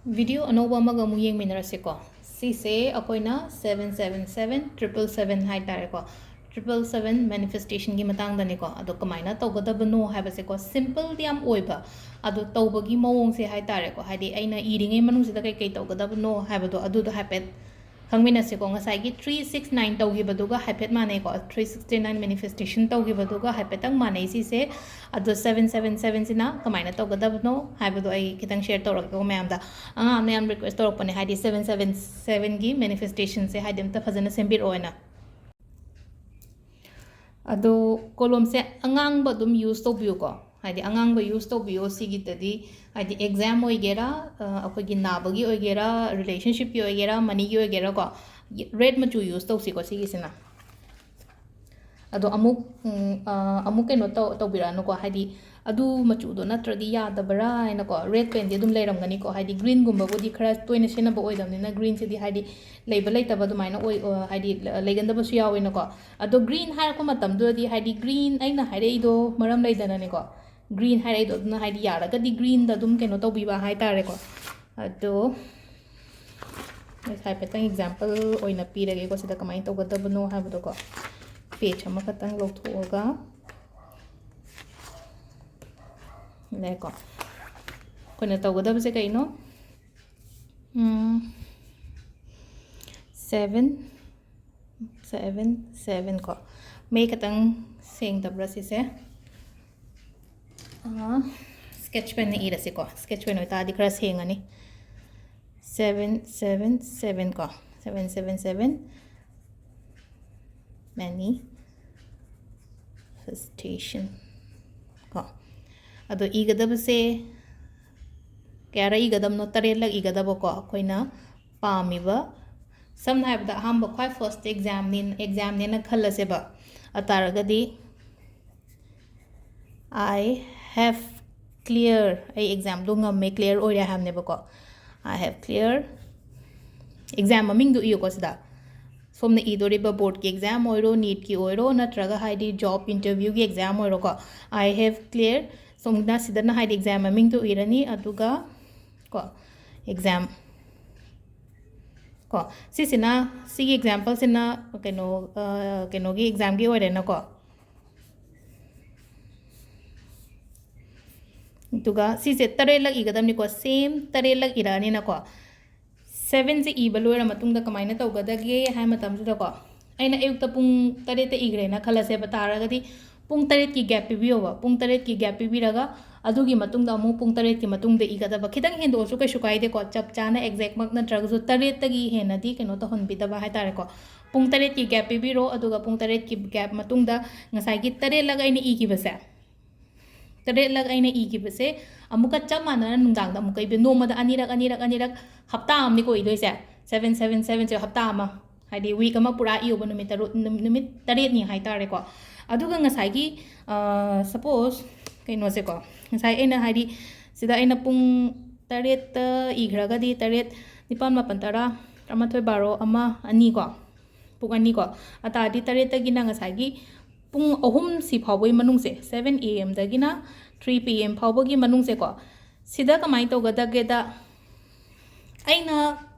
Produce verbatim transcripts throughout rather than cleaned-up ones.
Video ꯑꯅꯧꯕ ꯑꯃꯒ ꯑꯃꯨꯛ ꯌꯦꯡꯃꯤꯟꯅꯔꯁꯤꯀꯣ꯫ ꯁꯤꯁꯦ ꯑꯩꯈꯣꯏꯅ seven seven seven triple seven ꯍꯥꯏ ꯇꯥꯔꯦꯀꯣ, triple seven manifestationꯒꯤ ꯃꯇꯥꯡꯗꯅꯤꯀꯣ꯫ ꯑꯗꯣ ꯀꯃꯥꯏꯅ ꯇꯧꯒꯗꯕꯅꯣ ꯍꯥꯏꯕꯁꯦꯀꯣ, simpleꯗꯤ ꯌꯥꯝ ꯑꯣꯏꯕ, ꯑꯗꯣ ꯇꯧꯕꯒꯤ ꯃꯑꯣꯡꯁꯦ ꯍꯥꯏ ꯇꯥꯔꯦꯀꯣ, ꯍꯥꯏꯗꯤ ꯑꯩꯅ ꯏꯔꯤꯉꯩ ꯃꯅꯨꯡꯁꯤꯗ ꯀꯩ ꯀꯩ ꯇꯧꯒꯗꯕꯅꯣ ꯍꯥꯏꯕꯗꯣ, ꯑꯗꯨꯗꯣ ꯍꯥꯏꯐꯦꯠ ꯈꯪꯃꯤꯟꯅꯁꯤꯀꯣ꯫ ꯉꯁꯥꯏꯒꯤ three six nine ꯇꯧꯈꯤꯕꯗꯨꯒ ꯍꯥꯏꯐꯦꯠ ꯃꯥꯟꯅꯩꯀꯣ, three sixty nine manifestation ꯇꯧꯈꯤꯕꯗꯨꯒ ꯍꯥꯏꯐꯦꯠꯇꯪ ꯃꯥꯟꯅꯩ ꯁꯤꯁꯦ꯫ ꯑꯗꯣ seven seven sevenꯁꯤꯅ ꯀꯃꯥꯏꯅ ꯇꯧꯒꯗꯕꯅꯣ ꯍꯥꯏꯕꯗꯣ ꯑꯩ ꯈꯤꯇꯪ share ꯇꯧꯔꯛꯀꯦꯀꯣ ꯃꯌꯥꯝꯗ꯫ ꯑꯉꯥꯡꯅ ꯌꯥꯝ request ꯇꯧꯔꯛꯄꯅꯦ, ꯍꯥꯏꯗꯤ seven seven sevenꯒꯤ manifestationꯁꯦ ꯍꯥꯏꯗꯤ ꯑꯝꯇ ꯐꯖꯅ ꯁꯦꯝꯕꯤꯔꯛꯑꯣꯅ꯫ ꯑꯗꯣ ꯀꯣꯂꯣꯝꯁꯦ ꯑꯉꯥꯡꯕ ꯑꯗꯨꯝ use ꯇꯧꯕꯤꯌꯨꯀꯣ, ꯍꯥꯏꯗꯤ ꯑꯉꯥꯡꯕ use ꯇꯧꯕꯤꯌꯣ ꯁꯤꯒꯤꯗꯗꯤ, ꯍꯥꯏꯗꯤ exam ꯑꯣꯏꯒꯦꯔꯥ, ꯑ, ꯑꯩꯈꯣꯏꯒꯤ ꯅꯥꯕꯒꯤ ꯑꯣꯏꯒꯦꯔꯥ, relationshipꯀꯤ ꯑꯣꯏꯒꯦꯔꯥ, moneyꯒꯤ ꯑꯣꯏꯒꯦꯔꯥꯀꯣ, red ꯃꯆꯨ use ꯇꯧꯁꯤꯀꯣ ꯁꯤꯒꯤꯁꯤꯅ꯫ ꯑꯗꯣ ꯑꯃꯨꯛ, ꯎꯝ, ꯑ, ꯑꯃꯨꯛ ꯀꯩꯅꯣ ꯇꯧ-, ꯇꯧꯕꯤꯔꯛꯑꯅꯨꯀꯣ, ꯍꯥꯏꯗꯤ ꯑꯗꯨ ꯃꯆꯨꯗꯣ ꯅꯠꯇ꯭ꯔꯗꯤ ꯌꯥꯗꯕ꯭ꯔꯥ ꯍꯥꯏꯅꯀꯣ, red penꯗꯤ ꯑꯗꯨꯝ ꯂꯩꯔꯝꯒꯅꯤꯀꯣ, ꯍꯥꯏꯗꯤ greenꯒꯨꯝꯕꯕꯨꯗꯤ ꯈꯔ ꯇꯣꯏꯅ ꯁꯤꯖꯤꯟꯅꯕ ꯑꯣꯏꯗꯕꯅꯤꯅ greenꯁꯤꯗꯤ ꯍꯥꯏꯗꯤ ꯂꯩꯕ ꯂꯩꯇꯕ ꯑꯗꯨꯃꯥꯏꯅ ꯑꯣꯏ-, ꯑ, ꯍꯥꯏꯗꯤ ꯂ-, ꯂꯩꯒꯟꯗꯕꯁꯨ ꯌꯥꯎꯋꯦꯅꯀꯣ꯫ ꯑꯗꯣ green ꯍꯥꯏꯔꯛꯄ ꯃꯇꯝꯗꯨꯗꯗꯤ ꯍꯥꯏꯗꯤ green ꯑꯩꯅ ꯍꯥꯏꯔꯛꯏꯗꯣ ꯃꯔꯝ ꯂꯩꯗꯅꯅꯦꯀꯣ, green ꯍꯥꯏꯔꯛꯏꯗꯣ꯫ ꯑꯗꯨꯅ ꯍꯥꯏꯗꯤ ꯌꯥꯔꯒꯗꯤ greenꯗ ꯑꯗꯨꯝ ꯀꯩꯅꯣ ꯇꯧꯕꯤꯕ ꯍꯥꯏꯇꯥꯔꯦꯀꯣ꯫ ꯑꯗꯣ ꯑꯩ ꯍꯥꯏꯐꯦꯠꯇꯪ example ꯑꯣꯏꯅ ꯄꯤꯔꯒꯦꯀꯣ, ꯁꯤꯗ ꯀꯃꯥꯏꯅ ꯇꯧꯒꯗꯕꯅꯣ ꯍꯥꯏꯕꯗꯣꯀꯣ꯫ Page ꯑꯃꯈꯛꯇꯪ ꯂꯧꯊꯣꯛꯑꯒ ꯂꯩꯀꯣ, ꯑꯩꯈꯣꯏꯅ ꯇꯧꯒꯗꯕꯁꯦ ꯀꯩꯅꯣ? ꯎꯝ, seven seven seven ꯀꯣ꯫ ꯃꯌꯦꯛ ꯈꯤꯇꯪ ꯁꯦꯡꯗꯕ꯭ꯔꯥ ꯁꯤꯁꯦ? ꯑꯥ, sketch penꯅ ꯏꯔꯁꯤꯀꯣ, sketch pen ꯑꯣꯏꯇꯥꯔꯗꯤ ꯈꯔ ꯁꯦꯡꯉꯅꯤ꯫ Seven seven seven ꯀꯣ, seven seven seven, manifestation ꯀꯣ꯫ ꯑꯗꯣ ꯏꯒꯗꯕꯁꯦ ꯀꯌꯥꯔꯛ ꯏꯒꯗꯕꯅꯣ? ꯇꯔꯦꯠꯂꯛ ꯏꯒꯗꯕꯀꯣ꯫ ꯑꯩꯈꯣꯏꯅ ꯄꯥꯝꯃꯤꯕ, ꯁꯝꯅ ꯍꯥꯏꯔꯕꯗ ꯑꯍꯥꯟꯕ ꯈ꯭ꯋꯥꯏ first examꯅꯤ, examꯅꯦꯅ ꯈꯜꯂꯁꯦꯕ꯫ ꯑꯗꯨ ꯇꯥꯔꯒꯗꯤ I have clear, ꯑꯩ examꯗꯣ ꯉꯝꯃꯦ, clear ꯑꯣꯏꯔꯦ ꯍꯥꯏꯕꯅꯦꯕꯀꯣ꯫ I have clear, exam ꯃꯃꯤꯡꯗꯣ ꯏꯌꯨꯀꯣ ꯁꯤꯗ꯫ ꯁꯣꯝꯅ ꯏꯗꯣꯔꯤꯕ boardꯀꯤ exam ꯑꯣꯏꯔꯣ, NEETꯀꯤ ꯑꯣꯏꯔꯣ, ꯅꯠꯇ꯭ꯔꯒ ꯍꯥꯏꯗꯤ job interviewꯒꯤ exam ꯑꯣꯏꯔꯣꯀꯣ꯫ I have clear, ꯁꯣꯝꯅ ꯁꯤꯗꯅ ꯍꯥꯏꯗꯤ exam ꯃꯃꯤꯡꯗꯣ ꯏꯔꯅꯤ, ꯑꯗꯨꯒ ꯀꯣ, ꯑꯦꯛꯖꯥꯝ ꯀꯣ, ꯁꯤꯁꯤꯅ, ꯁꯤꯒꯤ ꯑꯦꯛꯖꯥꯝꯄꯜꯁꯤꯅ ꯀꯩꯅꯣ, ꯑ, ꯀꯩꯅꯣꯒꯤ ꯑꯦꯛꯖꯥꯝꯒꯤ ꯑꯣꯏꯔꯦꯅꯀꯣ꯫ ꯑꯗꯨꯒ ꯁꯤꯁꯦ ꯇꯔꯦꯠꯂꯛ ꯏꯒꯗꯕꯅꯤꯀꯣ, ꯁꯦꯝ ꯇꯔꯦꯠꯂꯛ ꯏꯔꯛꯑꯅꯤꯅꯀꯣ꯫ ꯁꯚꯦꯟꯁꯦ ꯏꯕ ꯂꯣꯏꯔ ꯃꯇꯨꯡꯗ ꯀꯃꯥꯏꯅ ꯇꯧꯒꯗꯒꯦ ꯍꯥꯏ ꯃꯇꯝꯁꯤꯗꯀꯣ, ꯑꯩꯅ ꯑꯌꯨꯛꯇ ꯄꯨꯡ ꯇꯔꯦꯠꯇ ꯏꯈ꯭ꯔꯦꯅ ꯈꯜꯂꯁꯦꯕ, ꯇꯥꯔꯒꯗꯤ ꯄꯨꯡ ꯇꯔꯦꯠꯀꯤ ꯒꯦꯞ ꯄꯤꯕꯤꯌꯣꯕ꯫ ꯄꯨꯡ ꯇꯔꯦꯠꯀꯤ ꯒꯦꯞ ꯄꯤꯕꯤꯔꯒ ꯑꯗꯨꯒꯤ ꯃꯇꯨꯡꯗ ꯑꯃꯨꯛ ꯄꯨꯡ ꯇꯔꯦꯠꯀꯤ ꯃꯇꯨꯡꯗ ꯏꯒꯗꯕ꯫ ꯈꯤꯇꯪ ꯍꯦꯟꯗꯣꯛꯑꯁꯨ ꯀꯩꯁꯨ ꯀꯥꯏꯗꯦꯀꯣ, ꯆꯞ ꯆꯥꯅ ꯑꯦꯛꯖꯦꯛꯃꯛ ꯅꯠꯇ꯭ꯔꯒꯁꯨ ꯇꯔꯦꯠꯇꯒꯤ ꯍꯦꯟꯅꯗꯤ ꯀꯩꯅꯣ ꯇꯧꯍꯟꯕꯤꯗꯕ ꯍꯥꯏꯇꯥꯔꯦꯀꯣ꯫ ꯄꯨꯡ ꯇꯔꯦꯠꯀꯤ ꯒꯦꯞ ꯄꯤꯕꯤꯔꯣ, ꯑꯗꯨꯒ ꯄꯨꯡ ꯇꯔꯦꯠꯀꯤ ꯒꯦꯞ ꯃꯇꯨꯡꯗ ꯉꯁꯥꯏꯒꯤ ꯇꯔꯦꯠꯂꯛ ꯑꯩꯅ ꯏꯈꯤꯕꯁꯦ, ꯇꯔꯦꯠꯂꯛ ꯑꯩꯅ ꯏꯈꯤꯕꯁꯦ ꯑꯃꯨꯛꯀ ꯆꯞ ꯃꯥꯟꯅꯅ ꯅꯨꯡꯗꯥꯡꯗ ꯑꯃꯨꯛꯀ ꯏꯕ, ꯅꯣꯡꯃꯗ ꯑꯅꯤꯔꯛ, ꯑꯅꯤꯔꯛ, ꯑꯅꯤꯔꯛ, ꯍꯞꯇꯥ ꯑꯃꯅꯤꯀꯣ ꯏꯗꯣꯏꯁꯦ꯫ ꯁꯚꯦꯟ, ꯁꯚꯦꯟ, ꯁꯚꯦꯟꯁꯦ ꯍꯞꯇꯥ ꯑꯃ, ꯍꯥꯏꯗꯤ ꯋꯤꯛ ꯑꯃ ꯄꯨꯔꯥ ꯏꯌꯣꯕ, ꯅꯨꯃꯤꯠ ꯇꯔꯨꯛ, ꯅꯨꯝ-, ꯅꯨꯃꯤꯠ ꯇꯔꯦꯠꯅꯤ ꯍꯥꯏꯇꯥꯔꯦꯀꯣ꯫ ꯑꯗꯨꯒ ꯉꯁꯥꯏꯒꯤ, ꯑ, ꯁꯄꯣꯁ, ꯀꯩꯅꯣꯁꯦꯀꯣ, ꯉꯁꯥꯏ ꯑꯩꯅ ꯍꯥꯏꯗꯤ ꯁꯤꯗ ꯑꯩꯅ ꯄꯨꯡ ꯇꯔꯦꯠꯇ ꯏꯈ꯭ꯔꯒꯗꯤ ꯇꯔꯦꯠ, ꯅꯤꯄꯥꯜ, ꯃꯥꯄꯜ, ꯇꯔꯥ, ꯇꯔꯥꯃꯥꯊꯣꯏ, ꯕꯥꯔꯣ, ꯑꯃ, ꯑꯅꯤꯀꯣ, ꯄꯨꯡ ꯑꯅꯤꯀꯣ, ꯑꯇꯥꯔꯗꯤ ꯇꯔꯦꯠꯇꯒꯤꯅ ꯉꯁꯥꯏꯒꯤ ꯄꯨꯡ ꯑꯍꯨꯝ ꯁꯤ ꯐꯥꯎꯕꯒꯤ ꯃꯅꯨꯡꯁꯦ, ꯁꯚꯦꯟ ꯑꯦ ꯑꯦꯝꯗꯒꯤꯅ ꯊ꯭ꯔꯤ ꯄꯤ ꯑꯦꯝ ꯐꯥꯎꯕꯒꯤ ꯃꯅꯨꯡꯁꯦꯀꯣ, ꯁꯤꯗ ꯀꯃꯥꯏꯅ ꯇꯧꯒꯗꯒꯦꯗ, ꯑꯩꯅ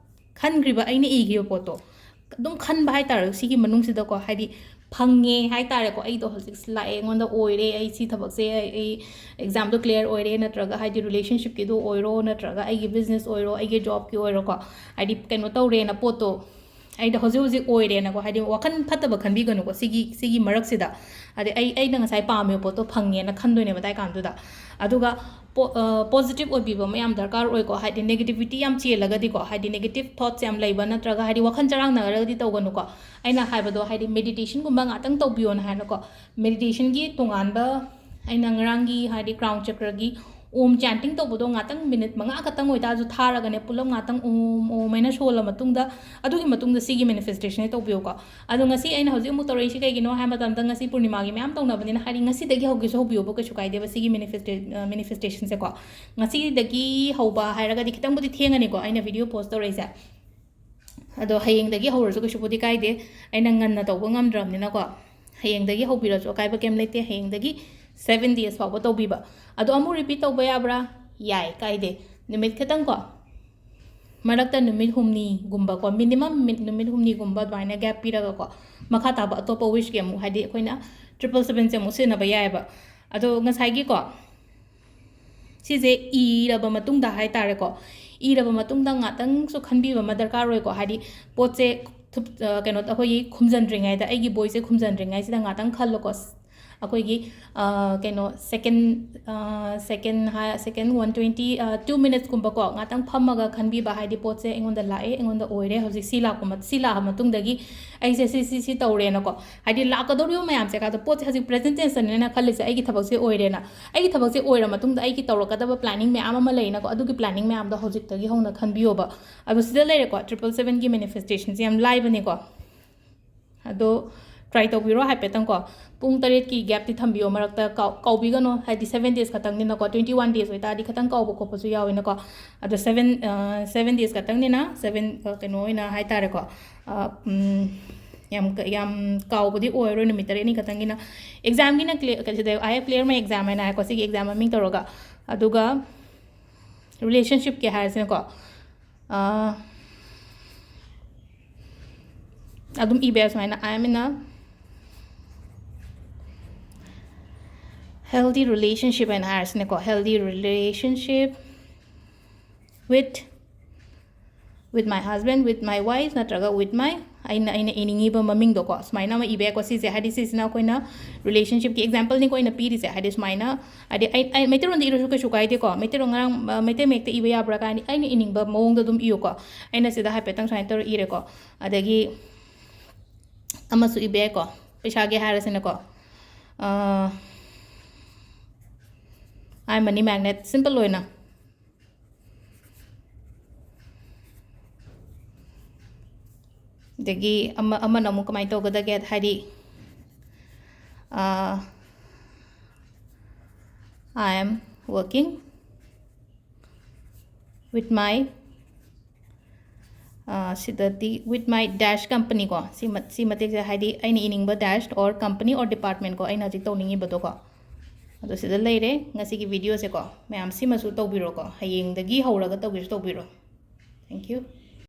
ꯈꯟꯈ꯭ꯔꯤꯕ, ꯑꯩꯅ ꯏꯈꯤꯕ ꯄꯣꯠꯇꯣ ꯑꯗꯨꯝ ꯈꯟꯕ ꯍꯥꯏꯇꯥꯔꯦ꯫ ꯁꯤꯒꯤ ꯃꯅꯨꯡꯁꯤꯗꯀꯣ, ꯍꯥꯏꯗꯤ ꯐꯪꯉꯦ ꯍꯥꯏꯇꯥꯔꯦꯀꯣ, ꯑꯩꯗꯣ ꯍꯧꯖꯤꯛ ꯂꯥꯛꯑꯦ, ꯑꯩꯉꯣꯟꯗ ꯑꯣꯏꯔꯦ, ꯑꯩ ꯁꯤ ꯊꯕꯛꯁꯦ, ꯑꯩ, ꯑꯩ ꯑꯦꯛꯖꯥꯝꯗꯣ ꯀ꯭ꯂꯤꯌꯥꯔ ꯑꯣꯏꯔꯦ, ꯅꯠꯇ꯭ꯔꯒ ꯍꯥꯏꯗꯤ ꯔꯤꯂꯦꯁꯟꯁꯤꯞꯀꯤꯗꯣ ꯑꯣꯏꯔꯣ, ꯅꯠꯇ꯭ꯔꯒ ꯑꯩꯒꯤ ꯕꯤꯖꯤꯅꯦꯁ ꯑꯣꯏꯔꯣ, ꯑꯩꯒꯤ ꯖꯣꯕꯀꯤ ꯑꯣꯏꯔꯣꯀꯣ, ꯍꯥꯏꯗꯤ ꯀꯩꯅꯣ ꯇꯧꯔꯦꯅ ꯄꯣꯠꯇꯣ, ꯑꯩꯗꯣ ꯍꯧꯖꯤꯛ ꯍꯧꯖꯤꯛ ꯑꯣꯏꯔꯦꯅꯀꯣ, ꯍꯥꯏꯗꯤ ꯋꯥꯈꯜ ꯐꯠꯇꯕ ꯈꯟꯕꯤꯒꯅꯨꯀꯣ ꯁꯤꯒꯤ, ꯁꯤꯒꯤ ꯃꯔꯛꯁꯤꯗ꯫ ꯍꯥꯏꯗꯤ ꯑꯩ, ꯑꯩꯅ ꯉꯁꯥꯏ ꯄꯥꯝꯃꯤꯕ ꯄꯣꯠꯇꯣ ꯐꯪꯉꯦꯅ ꯈꯟꯗꯣꯏꯅꯦꯕ ꯑꯗꯥꯏ ꯀꯥꯟꯗꯨꯗ꯫ ꯑꯗꯨꯒ ꯄꯣ-, ꯑ, ꯄꯣꯖꯤꯇꯤꯚ ꯑꯣꯏꯕꯤꯕ ꯑꯃ ꯌꯥꯝ ꯗꯔꯀꯥꯔ ꯑꯣꯏꯀꯣ, ꯍꯥꯏꯗꯤ ꯅꯦꯒꯦꯇꯤꯚꯤꯇꯤ ꯌꯥꯝ ꯆꯦꯜꯂꯒꯗꯤꯀꯣ, ꯍꯥꯏꯗꯤ ꯅꯦꯒꯦꯇꯤꯚ ꯊꯣꯠꯁ ꯌꯥꯝ ꯂꯩꯕ, ꯅꯠꯇ꯭ꯔꯒ ꯍꯥꯏꯗꯤ ꯋꯥꯈꯜ ꯆꯔꯥꯡꯅꯔꯒꯗꯤ ꯇꯧꯒꯅꯨꯀꯣ꯫ ꯑꯩꯅ ꯍꯥꯏꯕꯗꯣ, ꯍꯥꯏꯗꯤ ꯃꯦꯗꯤꯇꯦꯁꯟꯒꯨꯝꯕ ꯉꯥꯛꯇꯪ ꯇꯧꯕꯤꯌꯣꯅ ꯍꯥꯏꯅꯀꯣ, ꯃꯦꯗꯤꯇꯦꯁꯟꯒꯤ ꯇꯣꯉꯥꯟꯕ, ꯑꯩꯅ ꯉꯔꯥꯡꯒꯤ ꯍꯥꯏꯗꯤ ꯀ꯭ꯔꯥꯎꯟ ꯆꯀ꯭ꯔꯒꯤ ꯑꯣꯝ ꯆꯦꯟꯇꯤꯡ ꯇꯧꯕꯗꯣ ꯉꯥꯛꯇꯪ ꯃꯤꯅꯤꯠ ꯃꯉꯥ ꯈꯛꯇꯪ ꯑꯣꯏꯇꯥꯔꯁꯨ ꯊꯥꯔꯒꯅꯦ, ꯄꯨꯂꯞ ꯉꯥꯛꯇꯪ ꯑꯣꯝ ꯑꯣꯝ ꯍꯥꯏꯅ ꯁꯣꯜꯂ ꯃꯇꯨꯡꯗ, ꯑꯗꯨꯒꯤ ꯃꯇꯨꯡꯗ ꯁꯤꯒꯤ ꯃꯦꯅꯤꯐꯦꯁꯇꯦꯁꯟꯁꯦ ꯇꯧꯕꯤꯌꯨꯀꯣ꯫ ꯑꯗꯣ ꯉꯁꯤ ꯑꯩꯅ ꯍꯧꯖꯤꯛ ꯑꯃꯨꯛ ꯇꯧꯔꯛꯏꯁꯤ ꯀꯩꯒꯤꯅꯣ ꯍꯥꯏ ꯃꯇꯝꯗ, ꯉꯁꯤ ꯄꯨꯔꯅꯤꯃꯥꯒꯤ ꯃꯌꯥꯝ ꯇꯧꯅꯕꯅꯤꯅ, ꯍꯥꯏꯗꯤ ꯉꯁꯤꯗꯒꯤ ꯍꯧꯒꯦꯁꯨ ꯍꯧꯕꯤꯌꯣꯕ, ꯀꯩꯁꯨ ꯀꯥꯏꯗꯦꯕ ꯁꯤꯒꯤ ꯃꯦꯅꯤꯐꯦꯁꯇꯦ-, ꯑ, ꯃꯦꯅꯤꯐꯦꯁꯇꯦꯁꯟꯁꯦꯀꯣ꯫ ꯉꯁꯤꯗꯒꯤ ꯍꯧꯕ ꯍꯥꯏꯔꯒꯗꯤ ꯈꯤꯇꯪꯕꯨꯗꯤ ꯊꯦꯡꯉꯅꯤꯀꯣ ꯑꯩꯅ ꯚꯤꯗꯤꯑꯣ ꯄꯣꯁ ꯇꯧꯔꯛꯏꯁꯦ꯫ ꯑꯗꯣ ꯍꯌꯦꯡꯗꯒꯤ ꯍꯧꯔꯁꯨ ꯀꯩꯁꯨꯕꯨꯗꯤ ꯀꯥꯏꯗꯦ, ꯑꯩꯅ ꯉꯟꯅ ꯇꯧꯕ ꯉꯝꯗ꯭ꯔꯕꯅꯤꯅꯀꯣ꯫ ꯍꯌꯦꯡꯗꯒꯤ ꯍꯧꯕꯤꯔꯁꯨ ꯑꯀꯥꯏꯕ ꯀꯩꯝ ꯂꯩꯇꯦ, ꯍꯌꯦꯡꯗꯒꯤ ꯁꯚꯦꯟ ꯗꯦꯖ ꯐꯥꯎꯕ ꯇꯧꯕꯤꯕ꯫ ꯑꯗꯣ ꯑꯃꯨꯛ ꯔꯤꯄꯤꯠ ꯇꯧꯕ ꯌꯥꯕ꯭ꯔꯥ? ꯌꯥꯏ, ꯀꯥꯏꯗꯦ꯫ ꯅꯨꯃꯤꯠ ꯈꯤꯇꯪ ꯀꯣ, ꯃꯔꯛꯇ ꯅꯨꯃꯤꯠ ꯍꯨꯝꯅꯤꯒꯨꯝꯕꯀꯣ, minimum ꯅꯨꯃꯤꯠ ꯍꯨꯝꯅꯤꯒꯨꯝꯕ ꯑꯗꯨꯃꯥꯏꯅ gap ꯄꯤꯔꯒꯀꯣ, ꯃꯈꯥ ꯇꯥꯕ ꯑꯇꯣꯞꯄ wishꯀꯤ ꯑꯃꯨꯛ, ꯍꯥꯏꯗꯤ ꯑꯩꯈꯣꯏꯅ triple sevenꯁꯦ ꯑꯃꯨꯛ ꯁꯤꯖꯤꯟꯅꯕ ꯌꯥꯏꯑꯕ꯫ ꯑꯗꯣ ꯉꯁꯥꯏꯒꯤꯀꯣ, ꯁꯤꯁꯦ ꯏꯔꯕ ꯃꯇꯨꯡꯗ ꯍꯥꯏ ꯇꯥꯔꯦꯀꯣ, ꯏꯔꯕ ꯃꯇꯨꯡꯗ ꯉꯥꯛꯇꯪꯁꯨ ꯈꯟꯕꯤꯕ ꯑꯃ ꯗꯔꯀꯥꯔ ꯑꯣꯏꯀꯣ꯫ ꯍꯥꯏꯗꯤ ꯄꯣꯠꯁꯦ ꯊꯨꯞ-, ꯑ, ꯀꯩꯅꯣ, ꯑꯩꯈꯣꯏꯒꯤ ꯈꯨꯝꯖꯟꯗ꯭ꯔꯤꯉꯩꯗ, ꯑꯩꯒꯤ ꯕꯣꯏꯁꯦ ꯈꯨꯝꯖꯟꯗ꯭ꯔꯤꯉꯩꯁꯤꯗ ꯉꯥꯛꯇꯪ ꯈꯜꯂꯣꯀꯣ꯫ ꯑꯩꯈꯣꯏꯒꯤ, ꯑ, ꯀꯩꯅꯣ, second, ꯑ, second ꯍꯥꯏ-, second one twenty, ꯑ, two minutesꯀꯨꯝꯕꯀꯣ, ꯉꯥꯛꯇꯪ ꯐꯝꯃꯒ ꯈꯟꯕꯤꯕ, ꯍꯥꯏꯗꯤ ꯄꯣꯠꯁꯦ ꯑꯩꯉꯣꯟꯗ ꯂꯥꯛꯑꯦ, ꯑꯩꯉꯣꯟꯗ ꯑꯣꯏꯔꯦ, ꯍꯧꯖꯤꯛ ꯁꯤ ꯂꯥꯛꯄ ꯃ-, ꯁꯤ ꯂꯥꯛꯑ ꯃꯇꯨꯡꯗꯒꯤ ꯑꯩꯁꯦ ꯁꯤ, ꯁꯤ, ꯁꯤ ꯇꯧꯔꯦꯅꯀꯣ꯫ ꯍꯥꯏꯗꯤ ꯂꯥꯛꯀꯗꯧꯔꯤꯕ ꯃꯌꯥꯝꯁꯦ, ꯀꯥꯗꯣ ꯄꯣꯠꯁꯦ ꯍꯧꯖꯤꯛ present tenseꯇꯅꯦꯅ ꯈꯜꯂꯤꯁꯦ, ꯑꯩꯒꯤ ꯊꯕꯛꯁꯦ ꯑꯣꯏꯔꯦꯅ꯫ ꯑꯩꯒꯤ ꯊꯕꯛꯁꯦ ꯑꯣꯏꯔ ꯃꯇꯨꯡꯗ ꯑꯩꯒꯤ ꯇꯧꯔꯛꯀꯗꯕ planning ꯃꯌꯥꯝ ꯑꯃ ꯂꯩꯅꯀꯣ, ꯑꯗꯨꯒꯤ planning ꯃꯌꯥꯝꯗꯣ ꯍꯧꯖꯤꯛꯇꯒꯤ ꯍꯧꯅ ꯈꯟꯕꯤꯌꯣꯕ꯫ ꯑꯗꯣ ꯁꯤꯗ ꯂꯩꯔꯦꯀꯣ, triple sevenꯒꯤ manifestationꯁꯦ ꯌꯥꯝ ꯂꯥꯏꯕꯅꯦꯀꯣ꯫ ꯑꯗꯣ try ꯇꯧꯕꯤꯔꯣ ꯍꯥꯏꯐꯦꯠꯇꯪꯀꯣ꯫ ꯄꯨꯡ ꯇꯔꯦꯠꯀꯤ gapꯇꯤ ꯊꯝꯕꯤꯌꯣ ꯃꯔꯛꯇ, ꯀꯥꯎ-, ꯀꯥꯎꯕꯤꯒꯅꯣ, ꯍꯥꯏꯗꯤ seven days ꯈꯛꯇꯪꯅꯤꯅꯀꯣ, twenty one days ꯑꯣꯏꯇꯥꯔꯗꯤ ꯈꯤꯇꯪ ꯀꯥꯎꯕ ꯈꯣꯠꯄꯁꯨ ꯌꯥꯎꯋꯤꯅꯀꯣ꯫ ꯑꯗꯣ seven, ꯑ, seven days ꯈꯛꯇꯪꯅꯤꯅ, seven, ꯑ, ꯀꯩꯅꯣ ꯑꯣꯏꯅ ꯍꯥꯏ ꯇꯥꯔꯦꯀꯣ꯫ ꯑ, ꯎꯝ, ꯌꯥꯝ ꯀ-, ꯌꯥꯝ ꯀꯥꯎꯕꯗꯤ ꯑꯣꯏꯔꯣꯏ, ꯅꯨꯃꯤꯠ ꯇꯔꯦꯠꯅꯤ ꯈꯛꯇꯪꯒꯤꯅ꯫ Examꯒꯤꯅ clear, ꯀ-, ꯁꯤꯗ "I have cleared my exam" ꯍꯥꯏꯅ ꯍꯥꯏꯀꯣ, ꯁꯤꯒꯤ exam ꯃꯃꯤꯡ ꯇꯧꯔꯒ꯫ ꯑꯗꯨꯒ relationshipꯀꯤ ꯍꯥꯏꯔꯁꯤꯅꯀꯣ, ꯑ, ꯑꯗꯨꯝ ꯏꯕ ꯌꯥꯏ ꯁꯨꯃꯥꯏꯅ, "I am in a healthy relationship" ꯍꯥꯏꯅ ꯍꯥꯏꯔꯁꯤꯅꯦꯀꯣ, "healthy relationship with, with my husband, with my wife" ꯅꯠꯇ꯭ꯔꯒ "with my", ꯑꯩꯅ, ꯑꯩꯅ ꯏꯅꯤꯡꯉꯤꯕ ꯃꯃꯤꯡꯗꯣꯀꯣ, ꯁꯨꯃꯥꯏꯅ ꯑꯃ ꯏꯕ ꯌꯥꯏꯀꯣ꯫ ꯁꯤꯁꯦ, ꯍꯥꯏꯗꯤ, ꯁꯤꯁꯤꯅ ꯑꯩꯈꯣꯏꯅ relationshipꯀꯤ exampleꯅꯤꯀꯣ ꯑꯩꯅ ꯄꯤꯔꯤꯁꯦ꯫ ꯍꯥꯏꯗꯤ, ꯁꯨꯃꯥꯏꯅ, ꯍꯥꯏꯗꯤ, ꯑꯩ, ꯑꯩ ꯃꯩꯇꯩꯂꯣꯟꯗ ꯏꯔꯁꯨ ꯀꯩꯁꯨ ꯀꯥꯏꯗꯦꯀꯣ, ꯃꯩꯇꯩꯂꯣꯟ ꯉꯔꯥꯡ, ꯑ, ꯃꯩꯇꯩ ꯃꯌꯦꯛꯇ ꯏꯕ ꯌꯥꯕ꯭ꯔꯥ ꯀꯥꯏꯅ ꯑꯩꯅ ꯏꯅꯤꯡꯕ ꯃꯑꯣꯡꯗ ꯑꯗꯨꯝ ꯏꯌꯨꯀꯣ꯫ ꯑꯩꯅ ꯁꯤꯗ ꯍꯥꯏꯐꯦꯠꯇꯪ ꯁꯨꯃꯥꯏꯅ ꯇꯧꯔ ꯏꯔꯦꯀꯣ꯫ ꯑꯗꯒꯤ ꯑꯃꯁꯨ ꯏꯕ ꯌꯥꯏꯀꯣ, ꯄꯩꯁꯥꯒꯤ ꯍꯥꯏꯔꯁꯤꯅꯀꯣ꯫ ꯑ, "I am money magnet", simple ꯑꯣꯏꯅ꯫ ꯑꯗꯒꯤ ꯑꯃ, ꯑꯃꯅ ꯑꯃꯨꯛ ꯀꯃꯥꯏꯅ ꯇꯧꯒꯗꯒꯦ ꯍꯥꯏꯗꯤ, ꯑ, "I am working with my", ꯑ, ꯁꯤꯗꯗꯤ "with my dash company" ꯀꯣ, ꯁꯤ ꯃ-, ꯁꯤ ꯃꯇꯦꯛꯁꯦ, ꯍꯥꯏꯗꯤ ꯑꯩꯅ ꯏꯅꯤꯡꯕ dash or company or department ꯀꯣ, ꯑꯩꯅ ꯍꯧꯖꯤꯛ ꯇꯧꯅꯤꯡꯉꯤꯕꯗꯣꯀꯣ꯫ ꯑꯗꯣ ꯁꯤꯗ ꯂꯩꯔꯦ ꯉꯁꯤꯒꯤ videoꯁꯦꯀꯣ꯫ ꯃꯌꯥꯝ ꯁꯤꯃꯁꯨ ꯇꯧꯕꯤꯔꯣꯀꯣ, ꯍꯌꯦꯡꯗꯒꯤ ꯍꯧꯔꯒ ꯇꯧꯒꯦꯁꯨ ꯇꯧꯕꯤꯔꯣ꯫ Thank you.